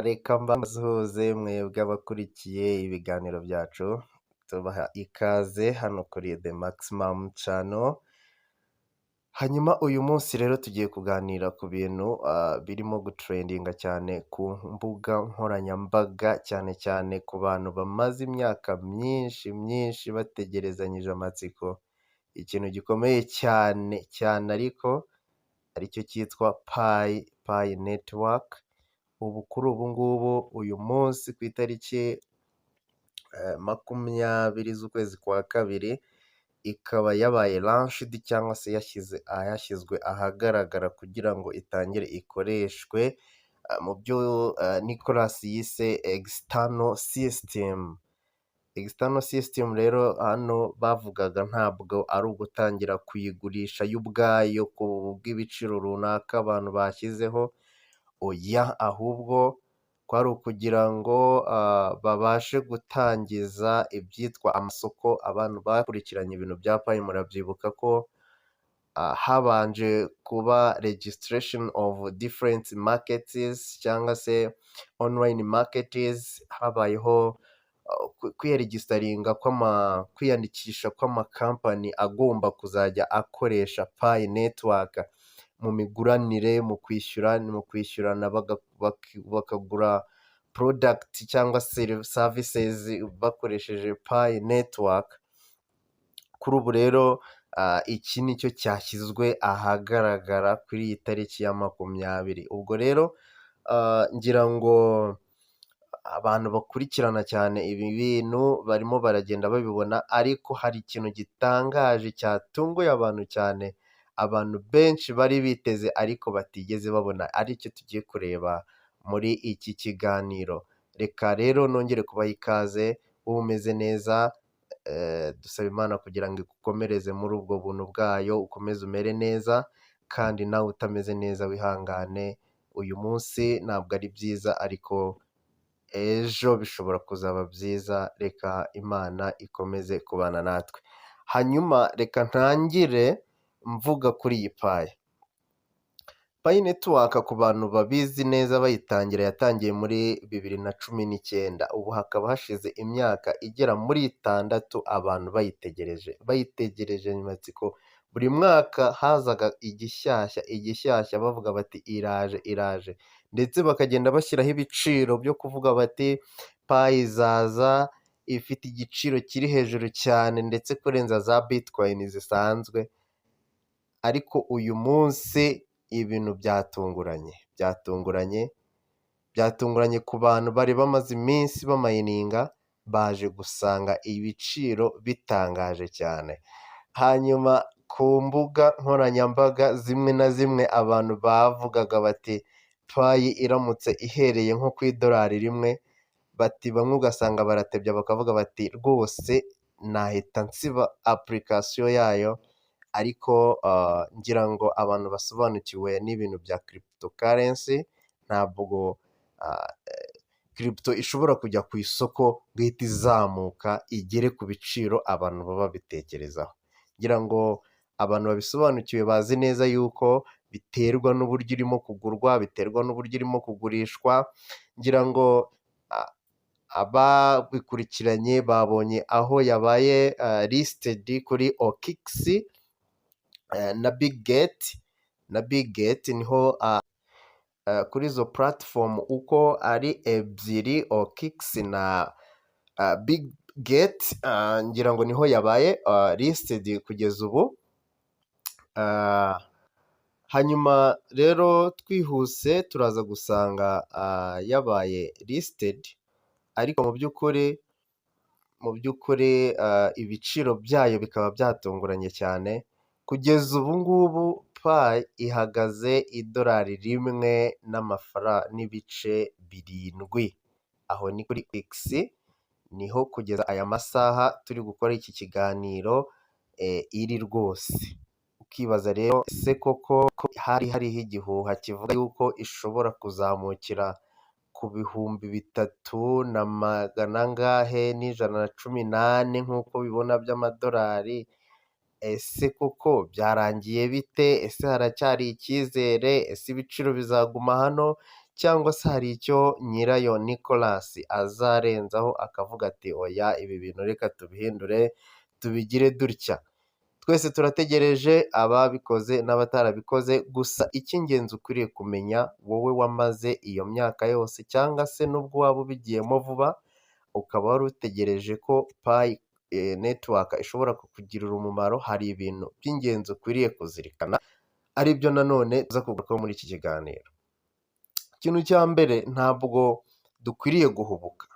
Reka mbasuhuze mwebwe abakurikiye ibiganiro byacu, tubaha ikaze hano kuri The Maximum Channel. Hanyuma uyu munsi rero tugiye kuganira ku bintu birimo gutrendinga cyane ku mbuga nkoranyambaga, cyane cyane ku bantu bamaze imyaka myinshi myinshi bategerezanyije amatsiko ikintu gikomeye cyane cyane, ariko aricyo cyitwa Pi Network. Ubu kuri ubu ngubu, uyu munsi ku itariki 20 z'ukwezi kwa kabiri, ikaba yabaye launched cyangwa se yashyizwe ahagaragara kugira ngo itangire ikoreshwe mu byo Nicolas yise external system. External system rero hano bavugaga ntabwo ari ugutangira kuyigurisha yo ubwayo ku bw'ibiciro runaka abantu bashyizeho, oya, ahubwo kwari ukugira ngo babashe gutangiza ibyitwa amasoko. Abantu bakurikiranye ibintu bya Pi murabyibuka ko habanje kuba registration of different markets cyangwa se online markets, habayeho kwiregisteringa, kwiyandikisha kw'amakampani agomba kuzajya akoresha Pi Network mu miguranire, mu kwishyura, mu kwishyurana, bakagura product cyangwa services bakoresheje Pi Network. Kuri ubu rero iki nicyo cyashyizwe ahagaragara kuri iyi tariki ya 20. Ubwo rero ngira ngo abantu bakurikirana cyane ibi bintu barimo baragenda babibona, ariko hari ikintu gitangaje cyatunguye abantu cyane, abantu benshi bari biteze ariko batigeze babona, aricyo tugiye kureba muri iki kiganiro. Reka rero nongere kubaha ikaze. Wowe umeze neza, dusaba Imana kugira ngo igukomereze muri ubwo buntu bwayo, ukomeze umere neza, kandi nawe utameze neza wihangane. Uyu munsi ntabwo ari byiza, ariko ejo bishobora kuzaba byiza. Reka Imana ikomeze kubana natwe. Hanyuma reka ntangire mvuga kuri iyi Pi. Pi Network, ku bantu babizi neza, bayitangira yatangiye muri 2019, ubu hakaba hashize imyaka igera muri 6 abantu bayitegereje, bayitegereje amatsiko. Buri mwaka hazaga igishyashya igishyashya, bavuga bati iraje, iraje, ndetse bakagenda bashyiraho ibiciro byo kuvuga bati Pi izaza ifite igiciro kiri hejuru cyane, ndetse kurenza za Bitcoin zisanzwe. Ariko uyu munsi ibintu byatunguranye, byatunguranye, byatunguranye ku bantu bari bamaze iminsi bamayininga, baje gusanga ibiciro bitangaje cyane. Hanyuma ku mbuga nkoranyambaga zimwe na zimwe abantu bavugaga bati Pi iramutse ihereye nko ku idolari 1, bati bamwe ugasanga baratebya bakavuga bati rwose nahita nsiba application yayo. Ariko ngira ngo abantu basobanukiwe n'ibintu bya cryptocurrency, ntabwo crypto ishobora kujya ku isoko ngo ihite izamuka igere ku biciro abantu baba babitekerezaho. Ngira ngo abantu babisobanukiwe bazi neza yuko biterwa n'uburyo irimo kugurwa, biterwa n'uburyo irimo kugurishwa. Ngira ngo ababikurikiranye babonye aho yabaye listed kuri OKX na Bitget, na Bitget niho kuri izo platform uko ari ebyiri, OKX na Bitget, ngira ngo niho yabaye listed kugeza ubu. Hanyuma rero twihuse turaza gusanga yabaye listed, ariko mu by'ukuri ibiciro byayo bikaba byatunguranye cyane. Kugeza ubu ngubu Pi ihagaze idolari 1 n'ibice 7, aho ni kuri OKX, niho kugeza aya masaha turi gukora iki kiganiro iri rwose. Ukibaza rero, ese koko hari hariho igihuha kivuga yuko ishobora kuzamukira ku 3114 nk'uko ubibona by'amadolari? Ese koko byarangiye bite? Ese haracyari icyizere? Ese ibiciro bizaguma hano cyangwa se hari icyo nyirayo Nicolas azarenzaho akavuga ati oya, ibi bintu reka tubihindure tubigire dutya? Twese turategereje, ababikoze n'abatarabikoze. Gusa icy'ingenzi ukwiriye kumenya, wowe wamaze iyo myaka yose cyangwa se n'ubwo waba ubigiyemo vuba, ukaba wari utegereje ko Pi Network ishobora kukugirira umumaro, hari ibintu by'ingenzi ukwiriye kuzirikana, aribyo nanone tuza kugarukaho muri iki kiganiro. Ikintu cya mbere, ntabwo dukwiriye guhubuka.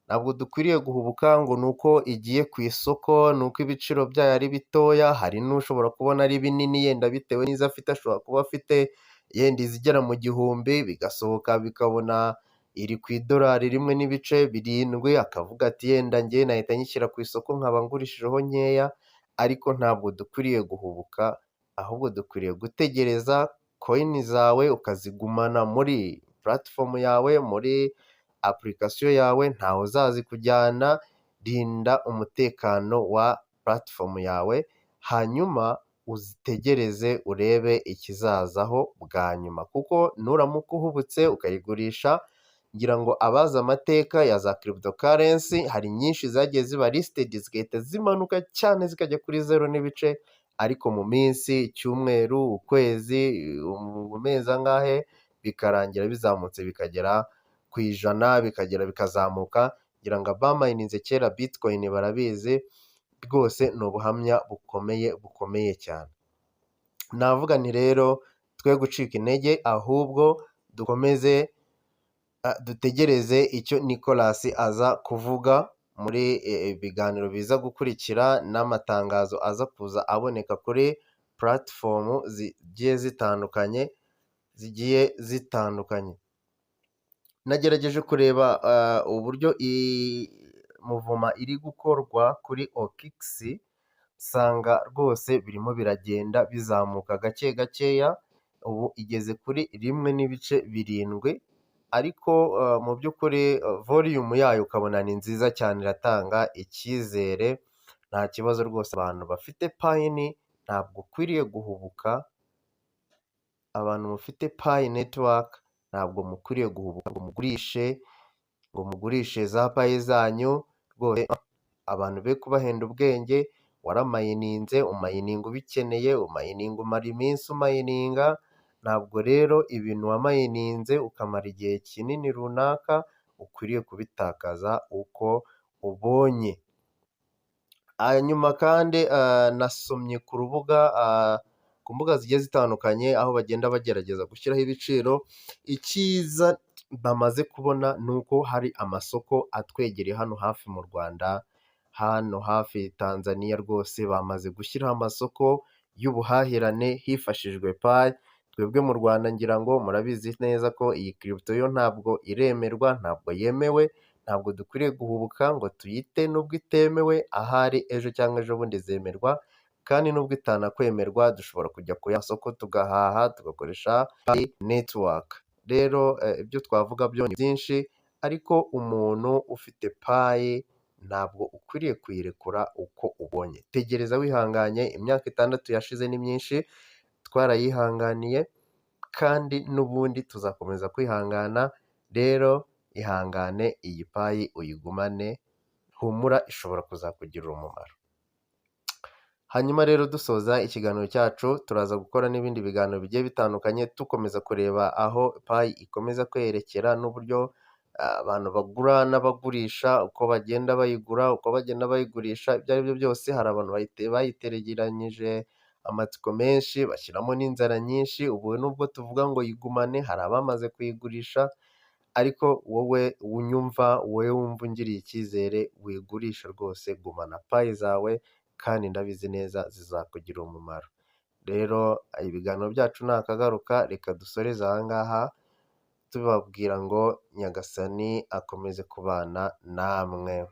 Ntabwo dukwiriye guhubuka ngo ni uko igiye ku isoko, ni uko ibiciro byayo ari bitoya. Hari n'ushobora kubona ari binini, yenda bitewe n'izo afite, ashobora kuba afite yenda izigera mu 1000, bigasohoka bikabona iri ku idolari 1.7, akavuga ati yenda njye nahita nyishyira ku isoko nkaba ngurishijeho nkeya. Ariko ntabwo dukwiriye guhubuka, ahubwo dukwiriye gutegereza coin zawe ukazigumana muri platform yawe, muri application yawe, ntawe uzazikujyana. Rinda umutekano wa platform yawe, hanyuma uzitegereze urebe ikizazaho bwa nyuma, kuko nuramuka uhubutse ukayigurisha, ngira ngo abazi amateka ya za cryptocurrency, hari nyinshi zagiye ziba listed zigahita zimanuka cyane zikajya kuri zeru n'ibice, ariko mu minsi, icyumweru, ukwezi, mu mezi angahe, bikarangira bizamutse bikagera ku 100, bikagera bikazamuka. Ngira ngo abamayininze kera Bitcoin barabizi rwose, ni ubuhamya bukomeye bukomeye cyane. Navuga nti rero twe gucika intege, ahubwo dukomeze dutegereze icyo Nicolas aza kuvuga muri ibiganiro biza gukurikira n'amatangazo aza kuza aboneka kuri platform zigiye zitandukanye zigiye zitandukanye. Nagerageje kureba uburyo movement iri gukorwa kuri OKX, nsanga rwose birimo biragenda bizamuka gake gakeya, ubu igeze kuri 1.7, ariko mu by'ukuri volume yayo ukabona ni nziza cyane, iratanga icyizere, nta kibazo rwose. Abantu bafite Pi ntabwo ukwiriye guhubuka, abantu mufite Pi Network ntabwo mukwiriye guhubuka ngo mugurishe za Pi zanyu rwose. Abantu be kubahenda ubwenge. Waramayininze, umayininga ubikeneye, umayininga umara iminsi umayininga. Ntabwo rero ibintu wamayininze ukamara igihe kinini runaka ukwiriye kubitakaza uko ubonye. Hanyuma kandi nasomye ku rubuga, ku mbuga zigiye zitandukanye, aho bagenda bagerageza gushyiraho ibiciro. Icyiza bamaze kubona ni uko hari amasoko atwegereye hano hafi mu Rwanda, hano hafi Tanzania, rwose bamaze gushyiraho amasoko y'ubuhahirane hifashishijwe Pi. Twebwe mu Rwanda ngira ngo murabizi neza ko iyi crypto yo ntabwo iremerwa, ntabwo yemewe. Ntabwo dukwiriye guhubuka ngo tuyite nubwo itemewe, ahari ejo cyangwa ejo bundi zemerwa. Kandi nubwo itanakwemerwa, dushobora kujya ku masoko tugahaha tugakoresha Network. Rero ibyo twavuga byo ni byinshi, ariko umuntu ufite Pi ntabwo ukwiriye kuyirekura uko ubonye. Tegereza wihanganye, imyaka 6 yashize ni myinshi, twarayihanganiye kandi n'ubundi tuzakomeza kwihangana. Rero ihangane, iyi Pi uyigumane, humura ishobora kuzakugirira umumaro. Hanyuma rero dusoza ikiganiro cyacu, turaza gukora n'ibindi biganiro bigiye bitandukanye, dukomeza kureba aho Pi ikomeza kwerekera n'uburyo abantu bagura n'abagurisha, uko bagenda bayigura, uko bagenda bayigurisha. Ibyo ari byo byose, hari abantu bayitegeranyije amatsiko menshi, bashyiramo n'inzara nyinshi. Ubu nubwo tuvuga ngo yigumane, hari abamaze kuyigurisha, ariko wowe unyumva, wowe wumva ungiriye icyizere, wigurisha rwose, gumana Pi zawe kandi ndabizi neza zizakugirira umumaro. Rero ibiganiro byacu nakagaruka, reka dusoreze aha ngaha tubabwira ngo Nyagasani akomeze kubana namwe.